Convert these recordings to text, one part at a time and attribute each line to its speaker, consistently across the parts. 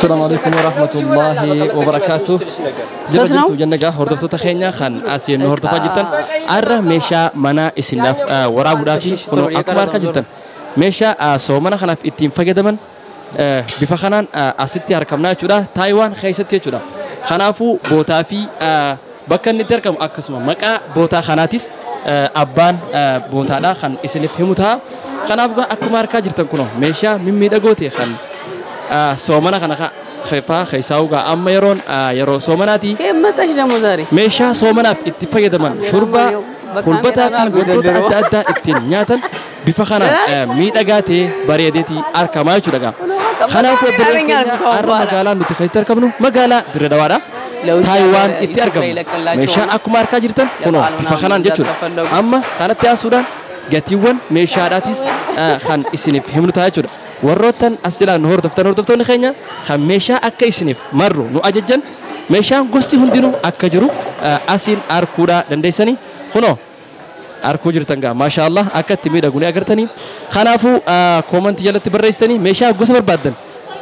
Speaker 1: Assalaamu alaikum warahmatullahi wabarakaatuh. Jira
Speaker 2: Sas ነው?
Speaker 1: Jirtu jenna hordoftoota keenya kan asiin nu hordofaa jirtan har'a meeshaa manaa isinaaf waraabuudhaaf kunoo akkuma argaa jirtan meeshaa soomana kanaaf ittiin fayyadaman bifa kanaan asitti argamnaa jechuudha. Taayiwaan keessatti jechuudha. Kanaafuu bootaa fi bakka inni itti argamu akkasuma maqaa bootaa kanaatis abbaan bootaadha kan isiniif himu ta'a. Kanaaf akkuma argaa jirtan kunoo meeshaa mimmiidhagoo ta'e kan soomana kana faa keessaa ugaa amma yeroon yeroo soomanaati.
Speaker 2: መጣሽ ደግሞ ዛሬ
Speaker 1: Meeshaa soomanaaf itti fayyadaman shurbaa, hulbataa fi wantoota adda addaa ittiin nyaatan bifa kanaan miidhagaa ta'ee bareedeetii argamaa jechuudha. Kanaafuu obboleen keenya har'a magaalaa nuti keessatti argamnu magaalaa Dirree Dawaadha. Taayiwaan itti argamu. Meeshaa akkuma argaa jirtan kunoo bifa kanaan jechuudha. Amma kanatti aansuudhaan gatiiwwan meeshaadhaatis kan isiniif himnu ta'a jechuudha. Warroottan as jalaa nu hordoftan hordoftoonni keenya kan meeshaa akka isiniif marru nu ajajjan meeshaan gosti hundinuu akka jiru asiin arguudhaa dandeessanii kunoo arguu jirtan gaa maashaa Allah akka itti miidhagu ni agartanii. Kanaafuu koomantii jalatti barreessitanii meeshaa gosa barbaaddan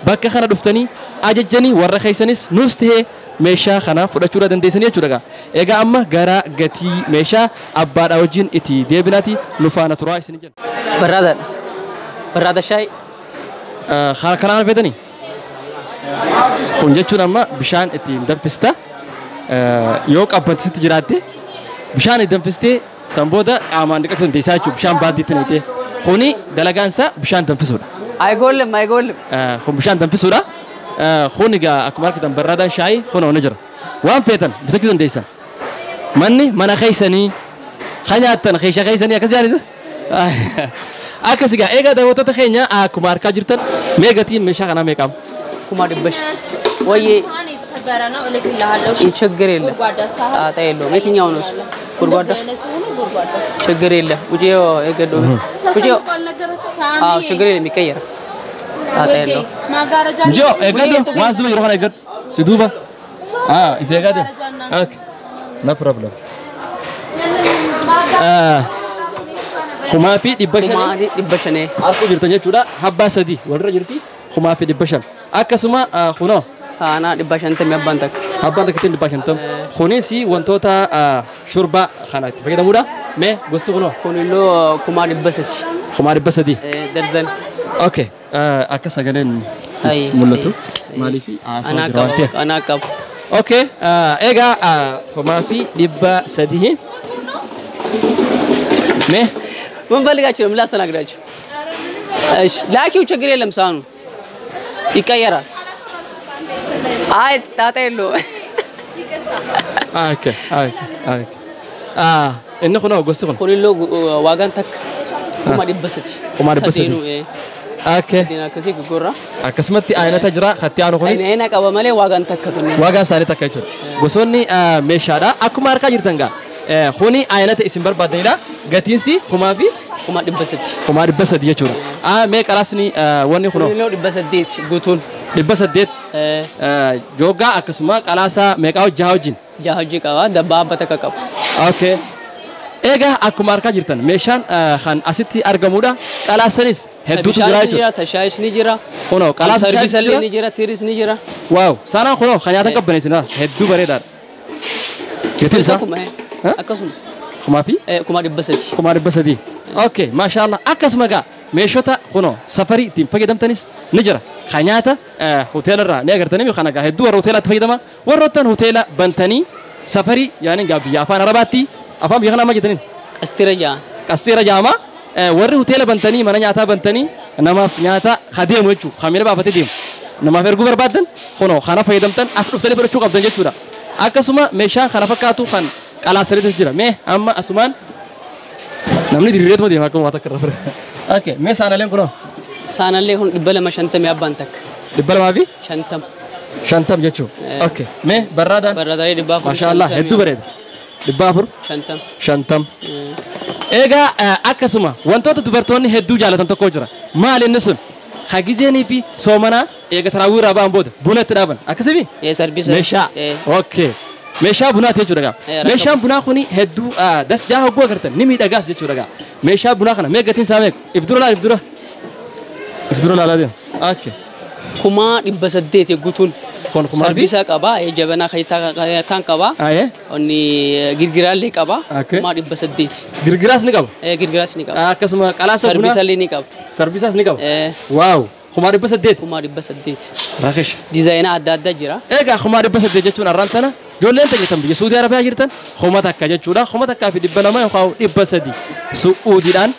Speaker 1: bakka kana dhuftanii ajajjanii warra keessanis nus tahee meeshaa kana fudhachuudha dandeessanii jechuudha gaa. Egaa amma gara gatii meeshaa abbaadhaa wajjin itti deebinaati nu faana turaa isin jenna.
Speaker 2: በራዳ በራዳ ሻይ
Speaker 1: Kanaan beekanii kun jechuun amma bishaan ittiin danfista yoo qabbansitti jiraatte bishaan itti danfistee san booda qaamaan dhiqachuu dandeessaa jechuudha bishaan baaddiitti naqxee. Kuni dalagaan isaa bishaan danfisuudha.
Speaker 2: አይጎልም አይጎልም።
Speaker 1: Kun bishaan danfisuudha. Kun egaa akkuma argitan barraadaan shaayii kun ni jira. Waan feetan bitachuu dandeessan. Manni mana keessanii kan nyaattan keessa keessanii akkas yaadatu. Akkas egaa egaa daawwattoota keenya akkuma argaa jirtan mee gatiin meeshaa kanaa meeqaam?
Speaker 2: ኩማ ድበሽ ወይ
Speaker 3: ሳህን የተሰበረ ነው እልክልሃለሁ። እሺ?
Speaker 2: ችግር የለም
Speaker 3: ጎድጓዳ ሳህን
Speaker 2: ጣጣ የለውም። የትኛው ነው እሱ? ጎድጓዳ
Speaker 3: እንደዚህ አይነት ሆኖ ጎድጓዳ
Speaker 2: ችግር የለም። ውጪ የገዶ ውጪ
Speaker 3: ሳሚ
Speaker 2: አዎ ችግር የለም ይቀየራል። ጣጣ የለውም።
Speaker 3: ማጋረጃ
Speaker 1: Njoo eeggadhu waan suma jiru kana eeggadhu. Si duuba. If eeggadhu. Okay. No problem. Kumaa fi dhibba
Speaker 2: ኩማ
Speaker 1: shanii
Speaker 2: dhibba shanii
Speaker 1: arguu jirtan jechuudha. Habbaa sadii walirra jirti. 1500. Akkasuma kunoo
Speaker 2: saanaa dhibba shantamii abbaan takka
Speaker 1: habbaan takkittiin 500. Kunis wantoota shurbaa kana itti fayyadamuudha. Mee gosti kunoo
Speaker 2: kunillee kumaa dhibba sadi
Speaker 1: 300.
Speaker 2: ደርዘን
Speaker 1: Okay. Akka sagaleen
Speaker 2: Ay,
Speaker 1: mul'atu.
Speaker 2: ay.
Speaker 1: Maaliif haasawaa
Speaker 2: anaa
Speaker 1: jira waan
Speaker 2: qabu
Speaker 1: ta'eef.
Speaker 2: anaa qabu
Speaker 1: Okay. Egaa 3,300. Mee
Speaker 2: ምን ፈልጋችሁ ነው? ምን ላስተናግዳችሁ? እሺ ላኪው ችግር የለም ሳህኑ ይቀየራል። አይ ጣጣ የለውም።
Speaker 1: Okay. Okay. Okay. Inni kunoo gosti kun.
Speaker 2: Kunillee waagaan takka kuma dhibba sadi.
Speaker 1: 300,000.
Speaker 2: Sadeenuu
Speaker 1: Okay.
Speaker 2: sadeen akkasii gurgurra.
Speaker 1: Akkasumatti aynata jira katti aanu kunis
Speaker 2: Aina qaba malee waagaan takka tunne.
Speaker 1: waagaan isaanii takka jechuudha. Gosoonni meeshaadha. Akkuma argaa jirtan gaa kuni aynata isin barbaaddanidha. Gatiinsi kumaa fi
Speaker 2: 300,000.
Speaker 1: 300,000 jechuudha. Mee qaraasni wanni kunoo
Speaker 2: Kunillee 800 guutuun.
Speaker 1: 800 jooggaa akkasuma qalaasaa meeqaa jaha wajjin.
Speaker 2: Jaha hojii qaba dabbaa abba takka qaba.
Speaker 1: Okay. Egaa akkuma argaa jirtan meeshaan kan asitti argamudha. Qalaasanis hedduutu jira
Speaker 2: Bishaanis ni
Speaker 1: jechuudha.
Speaker 2: jira, tashaayis ni jira.
Speaker 1: Kunoo qalaasa
Speaker 2: Sarviisallee
Speaker 1: jira.
Speaker 2: ni jira, tiris ni jira.
Speaker 1: Waaw saanaan kunoo kan nyaatan qabbaneessinaa hedduu bareedaadha. Gatiin isaa
Speaker 2: Akkuma
Speaker 1: Ha?
Speaker 2: akkasuma
Speaker 1: kumaa fi
Speaker 2: 300,000.
Speaker 1: 300,000. Okay, maashaallah akkasuma gaa meeshota kunoo safarii ittiin fayyadamtanis ni jira. Kan nyaata hoteelarraa ni agartanii kana gaa hedduu warra hoteelaatti fayyadama. Warroottan hoteela bantanii safarii yaani gaa biyya afaan arabaatti afaan biyya kanaa maal jettaniin
Speaker 2: Qastira ja'a.
Speaker 1: qasteera jaama warri hoteela bantanii mana nyaataa bantanii namaaf nyaata kadeemu jechuudha. Kan miila baafatee deemu. Namaaf erguu barbaaddan kunoo kana fayyadamtan as dhuftanii fudhachuu qabdan jechuudha. Akkasuma meeshaan kana fakkaatu kan qalaasaniitu jira. Mee amma asumaan namni diriireetuma deema akkuma waa takka irra fure. Okay, mee saanaleen kunoo
Speaker 2: Saanallee kun 250 abbaan takka.
Speaker 1: 250
Speaker 2: 50.
Speaker 1: Jechuudha. Okay, mee barraadaan
Speaker 2: Barraadaalee 400.
Speaker 1: maashaallah hedduu bareeda. 400
Speaker 2: 50.
Speaker 1: 50. Egaa akkasuma wantoota dubartoonni hedduu jaalatan tokko jira. Maal inni sun? Hagizeenii fi soomanaa eega taraawii irraa ba'an booda buna itti dhaaban. Akkasimi?
Speaker 2: Sarbiisa.
Speaker 1: Meeshaa. Okay. Meeshaa bunaati jechuudha gaa.
Speaker 2: Rakkoo.
Speaker 1: Meeshaan bunaa kuni hedduu das jaa hogguu agartan ni miidhagaas jechuudha gaa. Meeshaa bunaa kana mee gatiin isaa meeqa? If dura laal if dura. If dura laalaa deema. Okay.
Speaker 2: 800,000 guutuun.
Speaker 1: Kun kumaa fi?
Speaker 2: Sarbiisa qaba, jabanaa kayitaan qaba.
Speaker 1: Ayee.
Speaker 2: Inni girgiraallee qaba.
Speaker 1: Okay.
Speaker 2: 800,000.
Speaker 1: Girgiraas ni qaba.
Speaker 2: Girgiraas ni qaba.
Speaker 1: Akkasuma qalaasa bunaa.
Speaker 2: Sarbiisallee ni qaba.
Speaker 1: Sarbiisaas ni qaba. Waaw. 800,000.
Speaker 2: 800,000.
Speaker 1: Rakish.
Speaker 2: Dizaayinaa adda addaa jira.
Speaker 1: Egaa 800,000 jechuun arraan tana ijoolleen teenya biyya Suudii Arabiyaa jirtan 1000 jechuudha. 1200 yookaan 300 Suudiidhaan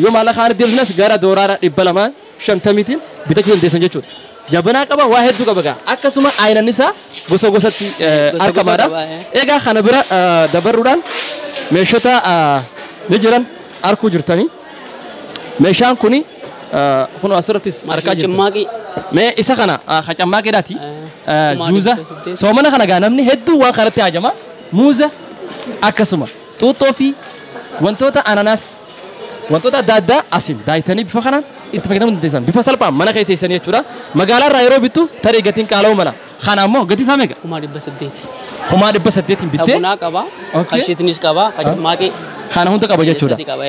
Speaker 1: yoo maallaqa kaan deebisnas gara dooraara 250tiin bitachuu dandeessan jechuudha. Jabanaa qaba waa hedduu qaba gaa. Akkasuma aannan isaa gosa gosatti
Speaker 2: Gosa
Speaker 1: argamaadha.
Speaker 2: qaba,
Speaker 1: Egaa kana bira dabarruudhaan meeshota ni jiran arguu jirtanii. Meeshaan kuni kunoo asirrattis argaa jirtu.
Speaker 2: Cimmaaqii.
Speaker 1: Mee isa kana hacammaaqeedhaati. Juuza
Speaker 2: 800.
Speaker 1: Soomana kana gaa namni hedduu waan kanatti hajama. Muuza akkasuma xuuxxoo fi wantoota ananaas wantoota adda addaa asiin daayitanii bifa kanaan itti fayyadamuu dandeessan. Bifa salphaan mana keessa teessanii jechuudha. Magaalaa irraa yeroo bittu tarii gatiin qaala'uu mala. Kana ammoo gatii isaa meeqa?
Speaker 2: 800,000.
Speaker 1: 800,000 bittee
Speaker 2: Bunaa qaba.
Speaker 1: Okay.
Speaker 2: Kashiitinis qaba. Cimmaaqii.
Speaker 1: kana hunda qaba jechuudha.
Speaker 2: Sadi qaba.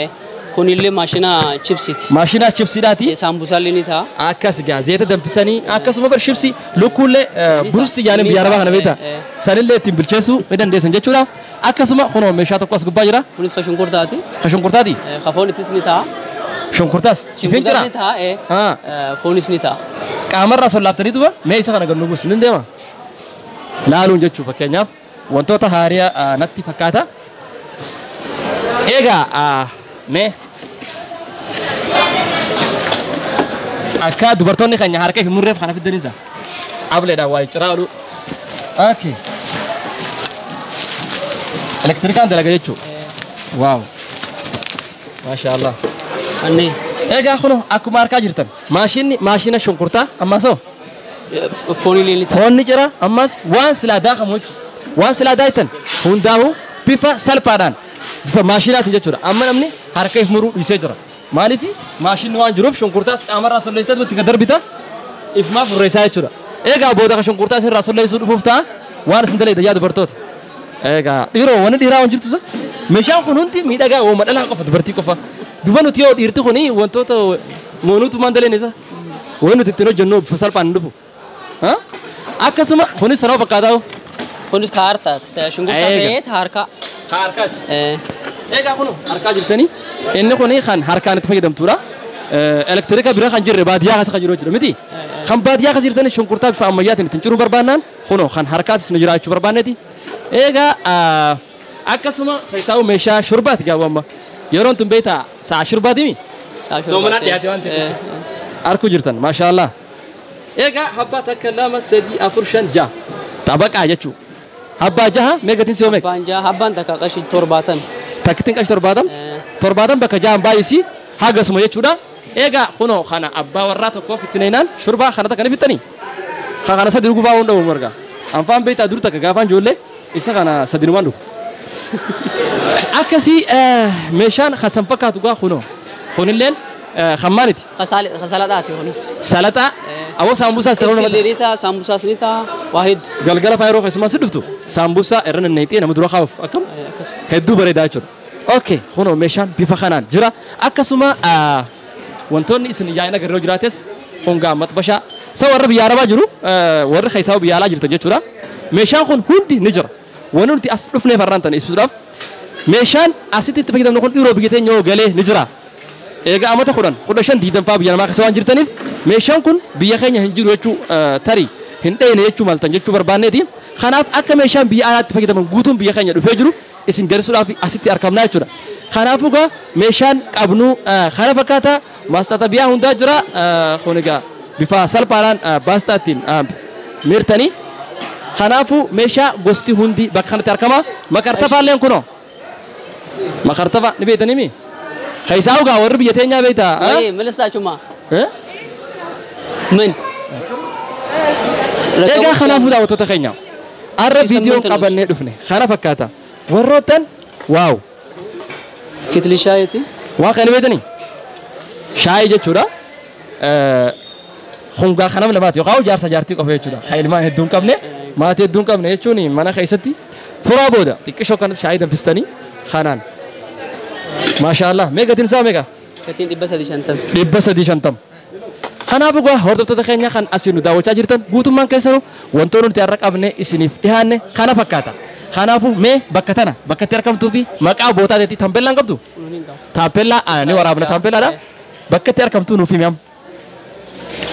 Speaker 2: Kunillee maashina chipsiiti.
Speaker 1: Maashina chipsiidhaati.
Speaker 2: Saambusaallee ni ta'a.
Speaker 1: Akkas gaa zeeta danfisanii akkasuma bar shibsi lukkuullee burusti jaaniin biyya arabaa kana beektaa sanillee ittiin bilcheessuu ni dandeessan jechuudha. Akkasuma kunoo meeshaa tokko as gubbaa jira.
Speaker 2: Kunis ka shunkurtaati.
Speaker 1: Ka shunkurtaati.
Speaker 2: Ka foonittis ni ta'a.
Speaker 1: Shunkurtaas ifin jira.
Speaker 2: Shunkurtaas ni ta'a. Foonis ni ta'a.
Speaker 1: Qaamarraa sollaaftanii duba mee isa kana gannu buusu ni deema. Laaluun jechuu fakkeenyaaf wantoota haariyaa natti fakkaata. Egaa mee akka dubartoonni keenya harka fi murreef kana fiddanisa. Ableedhaan waa ciraa oolu. Okay. Elektirikaan dalaga jechuudha. Waaw. Maasha Allah.
Speaker 2: Annee.
Speaker 1: Egaa kun akkuma argaa jirtan maashinni maashina shunkurtaa ammas hoo
Speaker 2: Foonillee ni ta'a.
Speaker 1: foonni jira ammas waan silaa daakamu jechuudha. Waan silaa daayitan hundaa'uu bifa salphaadhaan bifa maashinaatiin jechuudha. Amma namni harka if muruu dhiisee jira. Maaliif maashinni waan jiruuf shunkurtaas qaamarraa solleessitee itti gad darbita ifumaa furreessaa jechuudha. Egaa booda ka shunkurtaas irraa solleessuu dhufuuf ta'a waan isin dalee yaa dubartoota. Egaa dhiiroo wanni dhiiraa waan jirtu meeshaan kun hundi miidhagaa ooma dhalaa qofa dubartii qofa. Duba nuti yoo dhiirti kuni wantoota moonuutu maan daleen isa wanni nuti ittiin hojjennu bifa salphaan hin dhufu. Akkasuma kunis sanoo fakkaataa
Speaker 2: Kunis ka harkaati. Shunkurtaa
Speaker 1: Eega.
Speaker 2: ta'ee harkaa.
Speaker 1: Ka harkaati. Egaa kun harkaa jirtanii inni kun kan harkaan itti fayyadamtuudha. Elektirika bira kan jirre baadiyyaa keessa kan jiru jechuudha miti. Kan baadiyyaa keessa jirtanii shunkurtaa bifa ammayyaatiin ittiin ciruu barbaannaan kunoo kan harkaatis nu jiraachuu barbaanneeti. Egaa akkasuma keessaa meeshaa shurbaati gaafa amma. Yeroon tun beektaa sa'a shurbaatimi. Soomanaa dhiyaate waan ta'eef. Arkuu jirtan maashaallah. Egaa habbaa 1 2 3 4 5 6 xabaqaa jechuudha. Habbaa jaha mee gatiin si hoo meeqa?
Speaker 2: Habbaan jaha habbaan takka qarshii 70.
Speaker 1: Takkitiin qarshii 70? 70 bakka jahan baay'isii hagasuma jechuudha. Egaa kunoo kana abbaa warraa tokkoof itti neenaan shurbaa kana takka ni fixxanii. Kana sadi dhuguu fa'aa hundaa'u marga. Anfaan beektaa dur takka gaafaan ijoollee isa kana sadinumaan dhugu. Akkasii meeshaan kasan fakkaatu gaa kunoo. Kunilleen kan maaliti?
Speaker 2: Ka salataati kunis.
Speaker 1: Salaxaa. Awwa saambusaas ta'uu nama.
Speaker 2: Xibsillee ni ta'a, saambusaas ni ta'a, waa hedduu.
Speaker 1: Galgala fa'aa yeroo keessumaa si dhuftu saambusaa irra nanneexee nama dura kaa'uuf akkam
Speaker 2: Akkas.
Speaker 1: hedduu bareedaa jechuudha. Okay, kunoo meeshaan bifa kanaan jira. Akkasuma wantoonni isin yaa'ina agarree jiraates hongaa maxbashaa isa warra biyya arabaa jiru warri keessaa biyya alaa jirtan jechuudha. Meeshaan kun hundi ni jira. Wanni nuti as dhufneef har'aan tana ibsuudhaaf meeshaan asitti itti fayyadamnu kun dhiiroo biyya teenya yoo galee ni jira. Egaa amata 10, 15, 20 fa'aa biyya namaa keessa waan jirtaniif meeshaan kun biyya keenya hin jiru jechuu tarii hin dheeyne jechuu maltan jechuu barbaanneeti. Kanaaf akka meeshaan biyya alaatti fayyadaman guutuun biyya keenya dhufee jiru isin garisuudhaaf asitti argamnaa jechuudha. Kanaafuu egaa meeshaan qabnu kana fakkaata maastata biyyaa hundaa jira. Kun egaa bifa salphaadhaan baastaa ittiin miirtanii. Kanaafuu meeshaa gosti hundi bakka kanatti argama. Makartafaalleen kunoo. Makartafa ni beektanii mi? Keessaa egaa warri biyya teenyaa beektaa?
Speaker 2: ወይ ምን ልስጣችሁማ? ምን
Speaker 1: Egaa kanaafuu daawwattoota keenya har'a viidiyoon qabannee dhufne kana fakkaata. Warroottan waaw
Speaker 2: Kettle shaayiiti.
Speaker 1: Waan kana beektanii? Shaayii jechuudha. Hongaa kanam lamaati yookaan jaarsa jaartii qofa jechuudha. Kan ilmaan hedduu hin qabne maatii hedduu hin qabne jechuun mana keessatti furaa booda xiqqishoo kanatti shaayii danfistanii kanaan. Maashaallah mee gatiin isaa meeqa?
Speaker 2: Gatiin 350.
Speaker 1: 350. Kanaafuu egaa hordoftoota keenya kan asii nu daawwachaa jirtan guutummaan keessanuu wantoonni nuti har'a qabne isiniif dhiyaanne kana fakkaata. Kanaafuu mee bakka tana bakka itti argamtuu fi maqaa bootaa ta'etti taampeellaan qabdu? Taampellaa ni waraabna taampellaadha. Bakka itti argamtu nuuf himi amma.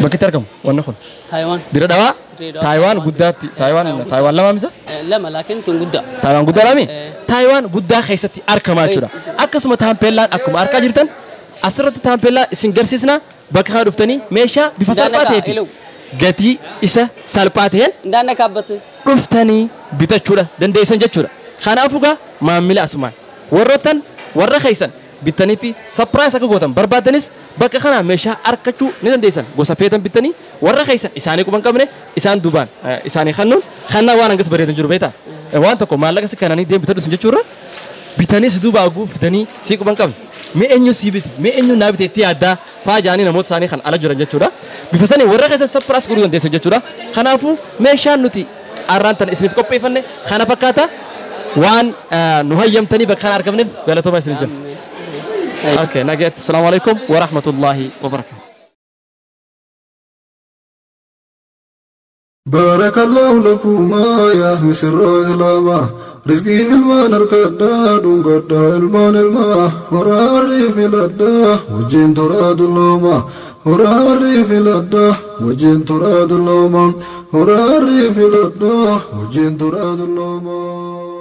Speaker 1: Bakka itti argamu wanni kun.
Speaker 2: Taayiwaan.
Speaker 1: Dira dhawaa?
Speaker 2: Dirre Dhawaa.
Speaker 1: Taayiwaan guddaatti. Taayiwaan Taayiwaan lamaa misa?
Speaker 2: Lama laakiin tun guddaa.
Speaker 1: Taayiwaan guddaa laami? Taayiwaan guddaa keessatti argamaa jechuudha. Akkasuma taampeellaan akkuma argaa jirtan asirratti taampeellaa isin garsiisna bakka kana dhuftanii meeshaa bifa salphaa ta'ee fi gatii isa salphaa ta'een
Speaker 2: እንዳነካበት
Speaker 1: dhuftanii bitachuudha dandeessan jechuudha. Kanaafuu gaa maamila asumaan warroottan warra keessan bittanii fi surprise akka gootan barbaaddanis bakka kanaa meeshaa argachuu ni dandeessan. Gosa feetan bittanii warra keessan isaanii quban qabne isaan duubaan isaanii kennuun kennaa waan hangas bareedan jiru beektaa. Waan tokko maallaqa si kananii deem bitadhu sin jechuurra bitanii si duuba haguu fidanii si quban qabne. Mee eenyu sii bite mee eenyu naa bite itti yaaddaa faa jaanii namoota isaanii kan ala jiran jechuudha. Bifa sanii warra keessan surprise godhuu dandeessan jechuudha. Kanaafuu meeshaan nuti arraan tana isiniif qopheeffanne kana fakkaata waan nu hayyamtanii bakka kana argamneef galatooma isin jenna. Okay, nagaatti. Assalamu alaikum wa rahmatullahi wa barakatuh.
Speaker 4: بارك الله لكما يا مسر إسلاما رزقي في المان الكدا دون قدا المان الماء وراري في الأدا وجين تراد اللوما وراري في الأدا وجين تراد اللوما وراري في الأدا وجين تراد اللوما.